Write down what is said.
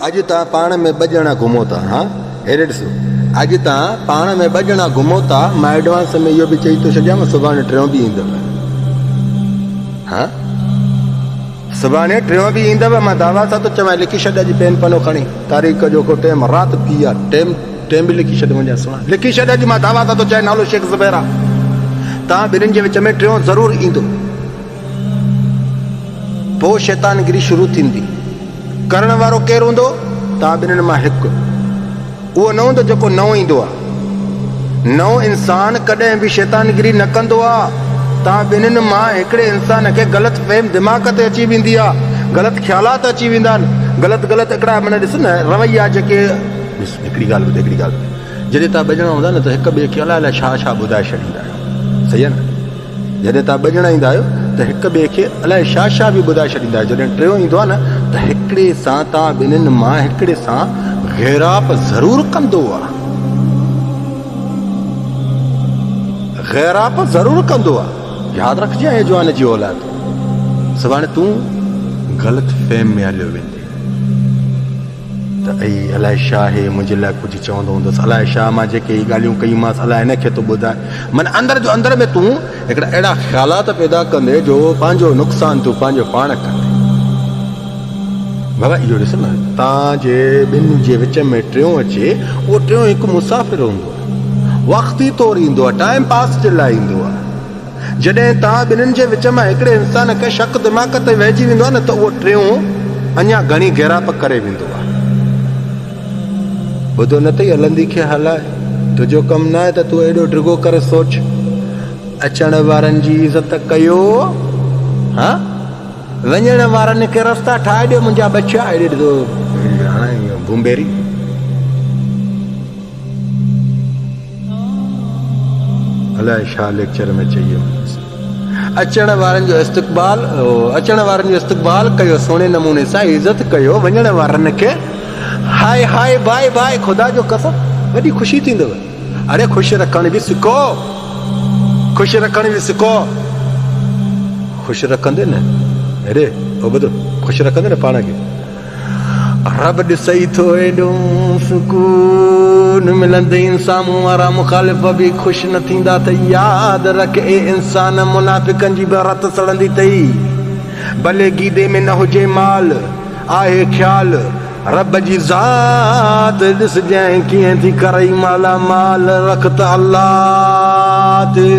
اڄ توهان پاڻ ۾ ٻه ڄڻا گهمو ٿا ها هيڏي ڏسو اڄ توهان پاڻ ۾ ٻه ڄڻا گهمو ٿا مان ايڊوانس ۾ اهو به چئي ٿو ڇڏيان سڀاڻي ٽيون به ايندو ها سڀاڻي ٽيون به ايندو مان دعويٰ سان ٿو چوان لکي ڇڏ اڄ پين پنو کڻي تاريخ جو ڪو ٽيم رات ٿي آ ٽيم ٽيم به لکي ڇڏ منهنجا سهڻا لکي ڇڏ اڄ مان دعويٰ سان ٿو چوان نالو شيخ زبير آ توهان ٻنهين جي وچ ۾ ٽيون ضرور ايندو پوء شيطان گري شروع ٿيندي. ڪرڻ وارو ڪير هوندو؟ توهان ٻنهين مان هڪ. اهو نه هوندو جيڪو نئون ايندو آهي. نئون انسان ڪڏهن به شيطان گري نه ڪندو آهي. توهان ٻنهين مان هڪڙي انسان کي غلط فهم دماغ تي اچي ويندي آهي. غلط خيالات اچي ويندا آهن. غلط غلط هڪڙا معنيٰ ڏس نه رويا جيڪي ڏس هڪڙي ڳالهه ٻڌ هڪڙي ڳالهه ٻڌ جڏهن توهان ٻه ڄڻا هوندا نه ته هڪ ٻئي کي الائي الائي ڇا ڇا ٻڌائي ڇڏيندا آهيو. صحيح آهي نه؟ جڏهن توهان ٻه ڄڻا ايندا آهيو ته هڪ ٻئي کي الائي ڇا ڇا به ٻڌائي ڇڏيندا آهيو. جڏهن ٽيون ايندو آهي نه ته هڪڙي سان توهان ٻنهين مان هڪڙي سان غيراپ ضرور ڪندو آهي. غيراپ ضرور ڪندو آهي. ياد رکجانء اي جوان جي اولاد! سڀاڻي تون غلط فهم ۾ هليو ويندين. ته اي الائي ڇا آهي، منهنجي لاء ڪجهه چوندو هوندس، الائي ڇا مان جيڪي هي ڳالهيون ڪيون مانس، الائي هن کي ٿو ٻڌائي. معنيٰ اندر جو اندر ۾ تون هڪڙا اهڙا خيالات پيدا ڪندين جو پنهنجو نقصان تون پنهنجو پاڻ ڪندين. بابا اهو ڏس نه، تان جي ٻن جي وچ ۾ ٽيون اچي، اهو ٽيون هڪ مسافر هوندو آهي. وقتي طور ايندو آهي، ٽائيم پاس جي لاء ايندو آهي. جڏهن توهان ٻنهين جي وچ مان هڪڙي انسان کي شڪ دماغ تي ويهجي ويندو آهي نه ته اهو ٽيون اڃا گهڻي گهرائپ ڪري ويندو آهي. ٻڌو نه اٿئي هلندي کي هلاء، تنهنجو ڪم ناهي ته تون ايڏو ڊگهو ڪري سوچ. اچڻ وارن جي عزت ڪيو ها وڃڻ وارن کي رستا ٺاهي ڏيو منهنجا ٻچا. ايڏي ڏسو هاڻي ڀونبيري. الائي ڇا ليڪچر ۾ چئي ويو. اچڻ وارن جو استقبال اچڻ وارن جو استقبال ڪيو سهڻي نموني سان عزت ڪيو وڃڻ وارن کي هاء هاء باء باء خدا جو قسم وڏي خوشي ٿيندو اڙي خوش رکڻ به سکو خوش رکڻ به سکو خوش رکندي نه اڙي او ٻڌو خوش رکندي نه پاڻ کي رب ڏسئي ٿو ايڏو سڪون ملندئين سامهون وارا مخالف به خوش نه ٿيندا ته ياد رک اي انسان منافقن جي به رت سڙندي تئي ڀلي گيدي ۾ نه هجي مال آهي خيال رب جي ذات ڏسجانء ڪيئن ٿي ڪرئي مالا مال رک ته الله تي.